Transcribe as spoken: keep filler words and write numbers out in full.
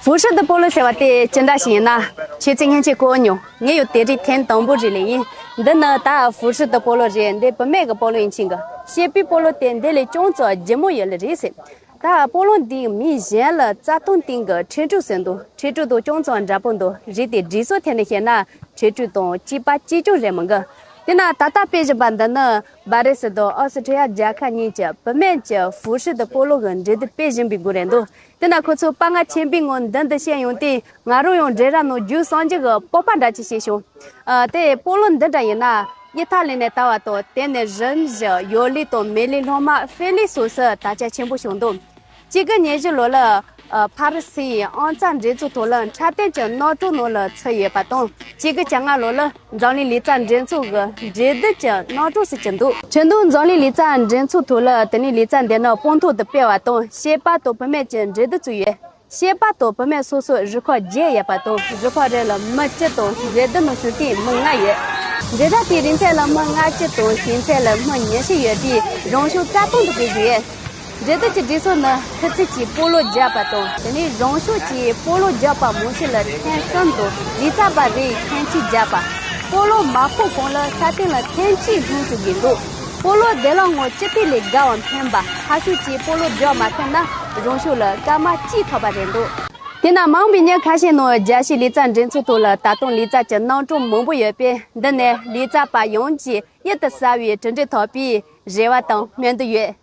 ཧྥུ་ཧྲི་ཏི་སྤོ་ལོ་ཟེར་བ་དེ་ཅི་འདྲ་ཞིག་ཡིན་ན། ཁྱེད་ཚོས་སྔོན་ཆད་གོ་མྱོང་། ངས་ཡང་དེ་རིང་ཐེངས་དང་པོ་རེད་ལབ་ཡིན། འདི་ནི་ད་ཧྥུ་ཧྲི་ཏི་སྤོ་ལོ་རེད། འདི་བུད་མེད་ཀྱི་སྤོ་ལོ་ཡིན་ཕྱིན་གི། བྱིས་པའི་སྤོ་ལོ་དེ་འདི་ལས་ཅུང་ཙམ་ལྗིད་མོ་ཡོད་ལེ་རེད་ཟེར། ད་སྤོ་ལོ་འདིའི་མིང་གཞན་ལ་རྩྭ་ཐང་སྟེང་གི་ཁྲེ་ཀྲུ་ཟེར་འདུག། ཁྲེ་ཀྲུ་དང་ཅུང་ཙམ་འདྲ་པོ་འདུག། རིགས་དེ་སྒྲིག་སྲོལ་ཐད་ནས་བཤད་ན་ཁྲེ་ཀྲུ་དང་གཅིག་པ་གཅིག་རྐྱང་རེད་མི་འགི། དེ་ན་ད་ལྟ་སྤེལ་བཞིན་པ་འདི་ནི་སྦ་རི་སི་དང་ཨོ་སི་ཁྲི་ཡ་རྒྱལ་ཁབ་གཉིས་ཀྱི་བུད་མེད་ཀྱི་ཧྥུ་ཧྲི་ཏི་སྤོ་ལོ་གི་འགྲན་བསྡུར་སྤེལ་བཞིན་པའི་སྒང་རེད་འདུག། དེ་ན་ཁོ་ཚོས་དཔའ་ངར་ཆེན་པོའི་ངང་མདུན་དུ་བཤད་ཡོང་དུས། ང་རང་ཡང་འདྲེ་ར་ནང་རྒྱུགས་སོང་རྒྱུ་གི་སྤོབས་པ་འདྲ་ཅིག་སྐྱེས་བྱུང་། ཨ། དེ་སྤོ་ལོ་འདི་འདྲ་ཡིན་ན། ཨི་ཐ་ལི་ནས་དར་བ་དང་། དེ་ནས་རིམ་བཞིན་ཡོ་ལི་དང་མེ་ལི་སློབ་མ་ཧྥེ་ལི་སོགས་སུ་དར་ཁྱབ་ཆེན་པོ་བྱུང་འདུག། གཅིག་དགུ་ཉེར་བཞི་ལོ་ལ། ཨ། ཕ་རི་སིའི་ཨང་རྩིས་འགྲན་ཚོགས་ཐོག་ལ་འཁྲབ་སྟོན་གྱི་རྣམ་གྲངས་ནང་ལ་ཚུད་ཡོད་པ་དང་། གཅིག་དགུ་བཅོ་ལྔ་ལོ་ལ་འཛམ་གླིང་ལི་ཙཱ་འགྲན་ཚོགས་ཀྱི་འགྲན་བསྡུར་གྱི་རྣམ་གྲངས་སུ་གྱུར་འདུག། ཁྲིན་ཏུའུ་འཛམ་གླིང་ལི་ཙཱ་འགྲན་ཚོགས་ཐོག་ལ་དེ་ནས་ལི་ཙཱ་འདི་ནི་སྤང་ཐང་དུ་སྤེལ་བ་དང་། སྐྱེས་པ་དང་བུད་མེད་ཀྱི་འགྲན་བསྡུར་བཙུགས་ཡོད། སྐྱེས་པ་དང་བུད་མེད་སོ་སོར་རུ་ཁག་བརྒྱད་ཡོད་པ་དང་། རུ་ཁག་རེ་ལ་མི་བཅུ་དང་། འགྲན་བསྡུར་ནང་ཞུགས་མཁན་མི་ལྔ་ཡོད། འགྲན་ཟླ་དེའི་རིང་ཚད་ལ་མི་ལྔ་བཅུ་དང་། ཞེང་ཚད་ལ་མི་ཉི་ཤུ་ཡོད་དུས། རང་ཤུགས་རྩ་སྟོང་དུ་སྤེལ་དགོས། འགྲན་བསྡུར་གྱི་སྒྲིག་སྲོལ་ནི། ཁུ་ཚུར་གྱིས་སྤོ་ལོ་རྒྱག་པ་དང་། དེ་ནས་རང་ཤུགས་ཀྱིས་སྤོ་ལོ་རྒྱག་པ་མང་ཤོས་ལ་ཐེངས་གསུམ་དང་། ལི་ཙཱ་བ་རེས་ཐེངས་གཅིག་རྒྱག་པ། སྤོ་ལོ་མ་ཕོག་གོང་ལ་ས་སྟེང་ལ་ཐེངས་གཅིག་ལྷུང་བཅུག་དགོས་འདུག། སྤོ་ལོ་བདེ་བླག་ངང་སྤྱི་འཐུས་ལས་བརྒལ་བ་འཕེན་པ། ཁ་ཤུགས་ཀྱིས་སྤོ་ལོ་རྒྱག་མ་ཐུབ་ན། རང་ཤུགས་ལ་སྐར་མ་གཅིག་ཐོབ་པ་རེད་འདུག། དེ་ན་མ་འོངས་པའི་ཉིན་ཁ་ཤས་ནང་རྒྱལ་སྤྱིའི་ལི་ཙཱ་འགྲན་ཚོགས་ཐོག་ལ་ད་དུང་ལི་ཙཱ་གྱི་རྣམ་གྲངས་མང་པོ་ཡོད་པས། འདི་ནི་ལི་ཙཱ་བ་ཡོངས་ཀྱིས་གཡུར་དུ་ཟ་བའི་གྲུབ་འབྲས་ཐོབ་པའི་རེ་བ་དང་སྨོན་འདུན་ཡོད།